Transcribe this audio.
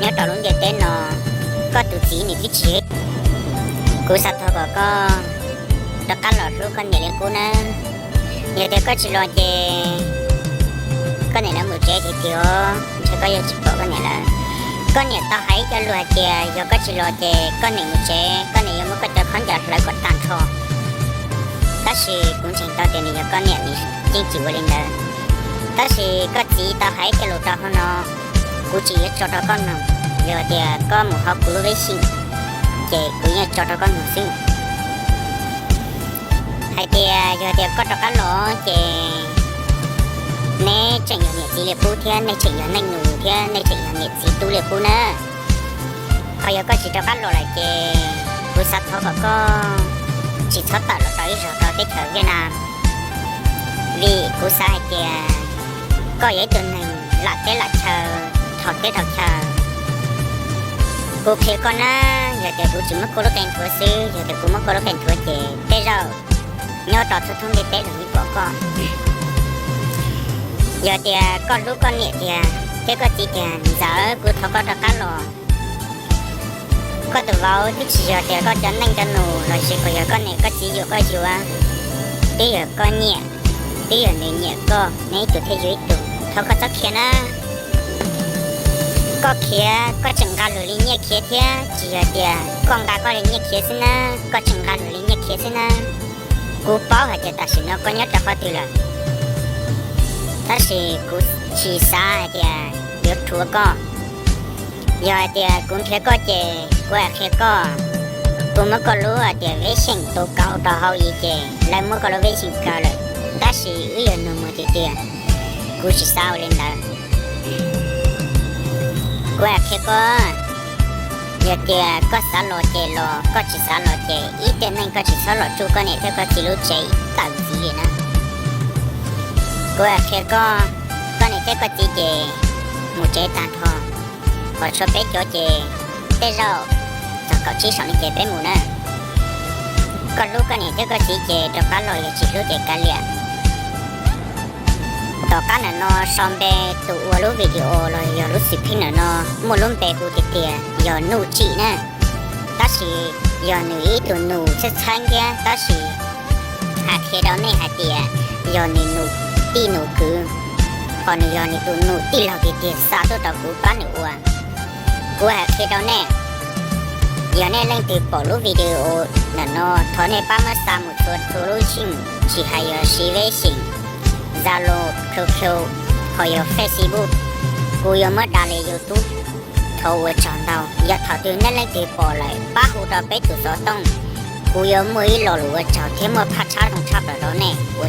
nyob rau lub ntiaj teb no, koj tus txiv nws twb tsis, kuv xav thov kom koj rov qab los hlub koj niam li qub nawb. Yog tias koj tsis los ces koj niam lawv mus tsev tiag tiag os, ntshe koj yuav tsis pom koj niam lawv. Koj niam tau hais ib co lus hais tias yog koj tsis los ces koj niam mus tsev, koj niam yuav muab koj cov khaub ncaws hlawv kom tag nrho. Tab sis kuv ntseeg tau tias nws yog koj niam, nws yeej tsis ua li ntawd. Tab sis koj txiv tau hais ib co lus rau hauv no, kuv tsis yuav tso rau koj mloog. Yog tias koj mus hauv kuv lub veb xyeem, ces kuv yeej tso rau koj mloog xwb. Hais tias yog tias koj rov qab los ces neb tseem yog niam txiv li qub thiab, nej tseem yog neej nus thiab, nej tseem yog niam txiv tub li qub na. Ho yog koj tsis rov qab los lawm ces kuv xav thov kom koj tsis txhob tawm los rau ib zaug rau teb chaws Viaj Nam, vim kuv xav hais tias koj yog ib tug neeg lam teb lam chaw, dhau teb dhau chaw. Kuv qhia koj na, yog tias kuv tsis muab koj lub qe nthuav xwb, yog tias kuv muab koj lub qe nthuav ces tej zaum nyob rau thoob thoob ntiaj teb los yeej pom koj. Yog tias koj hlub koj niam tiag thiab koj txiv tiag, ntxawm kuv thov koj rov qab los. Koj tus vauv twb tsis yog tias koj cov neej cov nus los sis puas yog koj niam koj txiv yuav koj yuav, twb yog koj nyiam, twb yog nws nyiam koj, neb ib tug thiaj yuav ib tug. Thov koj txhob khiav na. Koj khiav koj tseem nqa luag li nyiaj khiav thiab, tsis yog tias koj nqa koj li nyiaj khiav xwb na, koj tseem nqa luag li nyiaj khiav xwb na. Kuv paub hais tias tam sim no koj nyob rau qhov twg lawm, tab sis kuv tsis xav hais tias yuav rhuav koj. Yog hais tias kuv nrhiav koj ces kuv hais qhia koj, kuv muab koj lub hais tias veb xyeem tus kaus rau hauv i ces lawv muab koj lub veb xyeem kaw lawm, tab sis wb yog nus muag tiag tiag, kuv tsis xav ua li ntawd. Kuv hais qhia koj, yog tias koj xav los ces los, koj tsis xav los ces ib tiam neej koj tsis txhob los tsuj koj niam thiab koj txiv lub tsev ib tawm ntxiv li na. Kuv hais qhia koj, koj niam thiab koj txiv ces mus tsev tag nrho, ho tshuav peb cov ces tej zaum txog kaum tsib saum no ces peb mus na. Koj hlub koj niam thiab koj txiv ces rov qab los, yog tsis hlub ces kav liam. Tom qab ntawm no sau npe tus ua lub video los yog lub xim pheej ntawm no muaj lub npe hu tiag tiag yog Nuj Tsim na. Tab sis yog nws ib tug nus txheeb txheeb thiab, tab sis hais qhia rau nej hais tias yog nws nus tij nus kwv, ho nws yog nws tus nus tij laug tiag tiag xa tuaj rau kuv pab nws ua. Kuv hais qhia rau nej, yog nej leej twg pom lub video ntawm no thov nej pab muab xa mus txhua txhua lub xyeem, tsis hais yog siv veb xyeem, Zalo, Q Q, ho yog Facebook, kuv yuav muab da li YouTube. Thov ua tsaug ntau, yog thaum twg nej leej twg pom lawm pab hu rau peb tus xov tooj, kuv yuav muaj ib lo lus ua tsaug thiab muaj phaj tshab zoo tshaj plaws rau nej ua